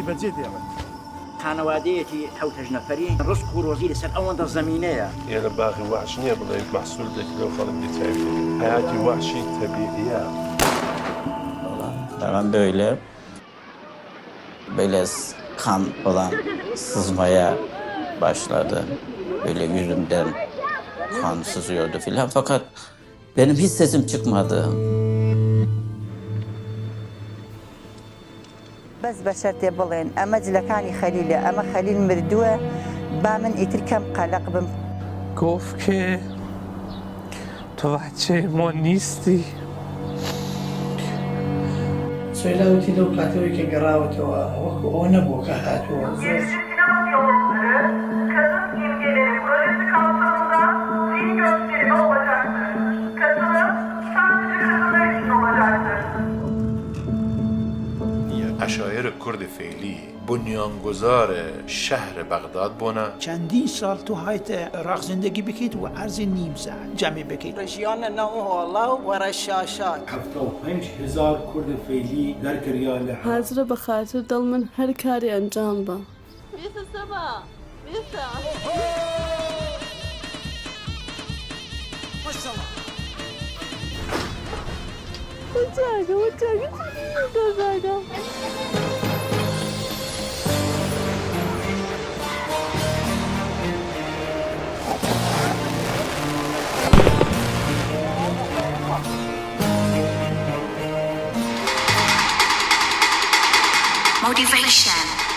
خۆی بەجێ دێڵێت. خانەوادەیەکی حەوت هەشت نەفەری ڕزق و ڕۆزی لەسەر ئەوەندە زەمینەیە. ئێرە باغی وەحش نییە بڵێی مەحسول دەکرێ و خەڵک دێ چاوی لێ دەکرێ. حەیاتی وەحشی تەبیعییە. Falan böyle böyle kan falan sızmaya başladı. Böyle yüzümden kan sızıyordu filan. Fakat benim hiç sesim çıkmadı. بەس بە شەرتێ بڵێن ئەمە جلەکانی خەلیلە ئەمە خەلیل مردووە با من ئیتر کەم قەلەق بم. گفت که تو بچه ما نیستی. سۆیلا وتی لەو کاتەوەی کە گەڕاوەتەوە وەکو ئەوە نەبووە کە هاتووە زۆر. Gelişim Sinema Salonları Kadın İmgeleri Projesi kapsamında film gösterimi olacaktır. Katılım sadece kadınlar için olacaktır. عشایر کرد فەیلی بنیانگذار شهر بغداد بۆنە. چەندین ساڵ تۆ هایتە عێراق زندگی بکەیت و عەرزی نیم ساعت جەمی بکەیت. ژیانە ناو هۆڵە و ڕەشاشات. 75 هەزار کورد فەیلی دەرکریا لە. حازرە بە خاتر دڵ من هەر کارێ ئەنجام بە. Motivation.